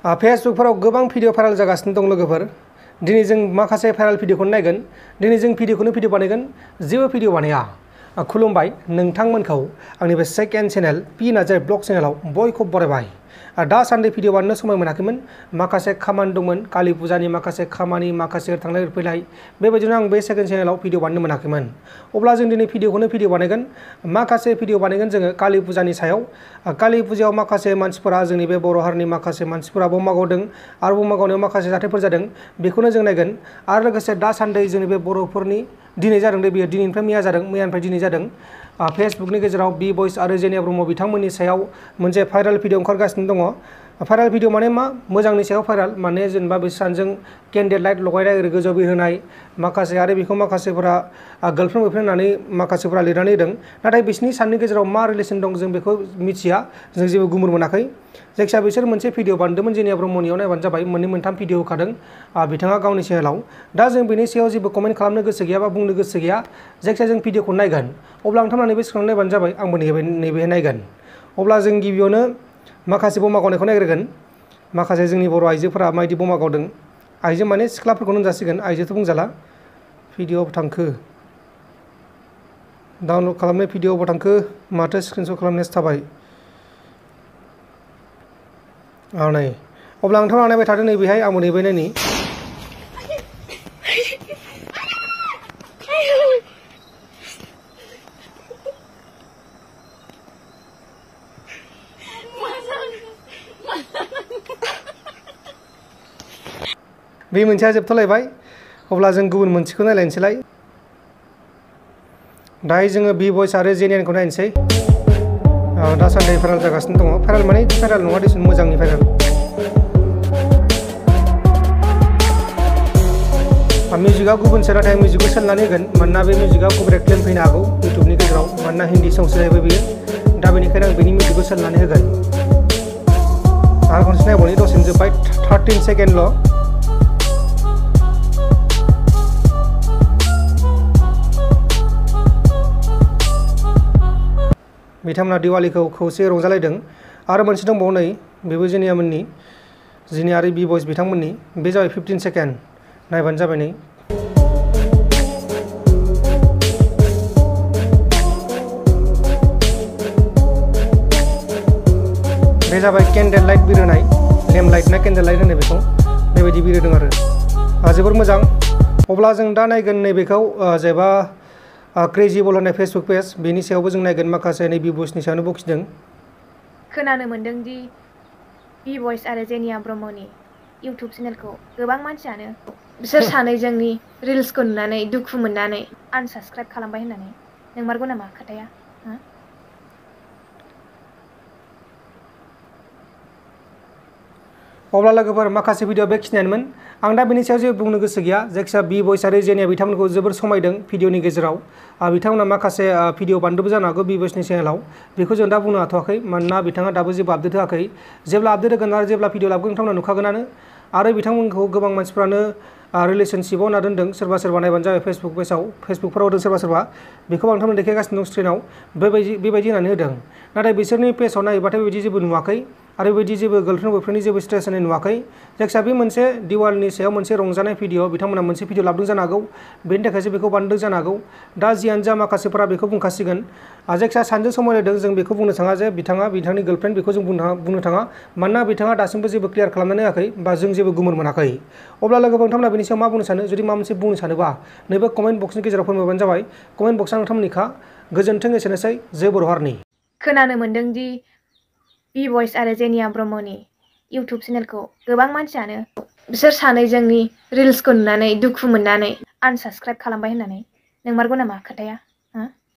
फेसबुकफोराव गोबां video viral जागासिनो दं लोगोफोर। दिनै जों माखासे भाइरेल भिडिअखौनो नायगोन। दिनै जों भिडिअ बानायगोन, जेबो भिडिअ बानाया। खुलुमबाय नोंथांमोनखौ आंनि बे second channel P Narzary blog चेनेलाव बयखौबो बरायबाय। दासान्दि भिडिअ बानायनो समय मोनाखैमोन, माखासे खामानि दंमोन, कालि फुजानि माखासे खामानि, माखासे थांलाय फैलाय, बेबायदिनो आं बे सेकेन्ड चेनेलाव भिडिअ बानायनो मोनाखैमोन। अब्ला जों दिनै भिडिअ बानायगोन, माखासे भिडिअ बानायगोन जोङो कालि फुजानि सायाव। कालि फुजायाव माखासे मानसिफोरा, जोंनि बे बर' हारिनि माखासे मानसिफोरा बमा गावदों आरो बमा गावनायाव माखासे जाथायफोर जादों, बेखौनो जों नायगोन। आरो लोगोसे दासान्दि जोंनि बे बर'फोरनि दिनै जादों दे, बेयो दिनैनिफ्राय मैया जादों, मैयानिफ्राय दिनै जादों। फेसबुकनि गेजेराव बि बयस आरो जेनिया ब्रह्म बिथांमोननि सायाव मोनसे भाइरेल भिडिअ ओंखारगासिनो दङ। भाइरेल भिडिअ माने मा? मोजांनि सायाव भाइरेल, माने जेनेबा बे सानजों केन्डेल लाइट लगायनाय, ओरै गोजौआव बिरहोनाय माखासे, आरो बेखौ माखासेफोरा गार्लफ्रेन्ड बयफ्रेन्ड होननानै माखासेफोरा लिरनानै होदों। नाथाय बिसोरनि साननि गेजेराव मा रिलेसन दं जों बेखौ मिथिया, जों जेबो गुमुर मोनाखै। जायखिजाया बिसोर मोनसे भिडिअ बानायदोंमोन, जेनिया ब्रह्मनियाव नायबानो जाबाय। मोननै मोनथाम भिडिअ होखादों बिथाङा गावनि चेनेलाव। दा जों बेनि सायाव जेबो कमेन्ट खालामनो गोसो गैया बा बुंनो गोसो गैया। जायखिजाया जों भिडिअखौ नायगोन। अब्ला नोंथांमोना नैबे स्क्रिनाव नायबानो जाबाय, आंबो नैबे नायगोन। अब्ला जों गिबियावनो माखासे बमा गावनायखौ नायग्रोगोन। माखासे जोंनि बर' आइजोफोरा माबायदि बमा गावदों। आइजो माने सिख्लाफोरखौनो होनजासिगोन, आइजोथ' बुंजाला। भिडिअ थांखो डाउनलड खालामनाय भिडिअ थांखो, माथो स्क्रिनशट खालामनायासो थाबाय। नै अब्ला नोंथाङा नायबाय थादों नैबेहाय, आंबो नैबे नायनि। बे मोनसेया जोबथ'लायबाय। अब्ला जों गुबुन मोनसेखौ नायलायनोसैलाय। दायो जोङो बि बयस आरो जेनियानिखौ नायनोसै। दासान्दि भाइरेल जागासिनो दङ। भाइरेल माने भाइरेल नङा दिसुन, मोजांनि भाइरेल। मिउजिकआ गुबुनसो, नाथाय मिउजिकखौ सोलायनानै होगोन, मानोना बे मिउजिकआ कपिराइट क्लेम फैनो हागौ इउटुबनि गेजेराव, मानोना हिन्दी संसो जाहैबाय बेयो। दा बेनिखायनो आं बेनि मिउजिकखौ सोलायनानै होगोन। आरो खनसे नायबावनि, दसेनो जोब्बाय, 13 सेकेन्डल'। बिथांमोना दिवालीखौ खौसे रंजालायदों। आरो मोनसे दंबावो नै, बेबो जेनियामोननि, जेनिया आरो बि बयस बिथांमोननि। बे जाबाय 15 सेकेन्ड, नायबानो जाबाय नै। बे जाबाय केन्डेल लाइट बिरहोनाय, लेम्प लाइट ना केन्डेल लाइट होनो बेखौ, बेबायदि बिरहोदों आरो जोबोर मोजां। अब्ला जों दा नायगोन नैबेखौ, जेबा क्रेजि बल होननाय फेसबुक पेज, बेनि सायावबो जों नायगोन। माखासे नै बि बयसनि सायावनो बखिदों। खोनानो मोन्दों दि बि बयस आरो जेनिया ब्रह्मनि इउटुब चेनेलखौ गोबां मानसियानो बिसोर सानैजोंनि रिल्सखौ नुनानै दुखु मोननानै आनसाबस्क्राइब खालामबाय होननानै। नंमारगौ नामा खोथाया? अब्ला लोगोफोर माखासे भिडिअ बेखिनियानोमोन। आं दा बेनि सायाव जेबो बुंनो गोसो गैया। जायखिजाया बि बयस आरो जेनिया बिथांमोनखौ जोबोर समायदों भिडिअनि गेजेराव। बिथांमोना माखासे भिडिअ बानायदोंबो जानो हागौ बि बयसनि चेनेलाव, बेखौ जों दा बुंनो हाथ'वाखै, मानोना बिथाङा दाबो जेबो आपडेट होआखै। जेब्ला आपडेट होगोन आरो जेब्ला भिडिअ लाबोगोन नोंथांमोना नुखागोनानो। आरो बिथांमोनखौ गोबां मानसिफ्रानो रिलेसनशिपआव होना दोनदों। सोरबा सोरबा नायबानो जाबाय फेसबुक पेजाव, फेसबुकफोराव होदों सोरबा सोरबा। बेखौ आं नोंथांमोन देखायगासिनो दं स्क्रिनाव, बेबायदि होनानै होदों। नाथाय बिसोरनि पेजाव नायोबाथाय बेबायदि जेबो नुवाखै, आरो बेबायदि जेबो गार्लफ्रेन्ड बयफ्रेन्डनि जेबो स्टेटास होनाय नुवाखै। जायखिजाया बे मोनसे दिवालीनि सायाव मोनसे रंजानाय भिडिअ, बिथांमोना मोनसे भिडिअ लाबोदों जानो हागौ, बेनि थाखायसो बेखौ बानायदों जानो हागौ। दा जियानो जा, माखासेफोरा बेखौ बुंखासिगोन। जायखिजाया सानजों समायलायदों, जों बेखौ बुंनो थाङा जे बिथाङा बिथांनि गार्लफ्रेन्ड, बेखौ जों बुंनो थाङा, मानोना बिथाङा दासिमबो जेबो क्लियार खालामनानै होआखै, बा जों जेबो गुमुर मोनाखै। अब्ला लोगोफोर नोंथांमोना बेनि सायाव मा बुंनो सानो? जुदि माबा मोनसे बुंनो सानोबा नैबे कमेन्ट बक्सनि गेजेराव फोरमायबानो जाबाय। कमेन्ट बक्सआ नोंथांमोननिखा। गोजोन्थों, एसेनोसै, जय बर' हारिनि। खोनानो मोन्दों दि बि बयस आरो जेनिया ब्रह्मनि इउटुब चेनेलखौ गोबां मानसियानो बिसोर सानैजोंनि रिल्सखौ नुनानै दुखु मोननानै आनसाबस्क्राइब खालामबाय होननानै। नंमारगौ नामा खोथाया?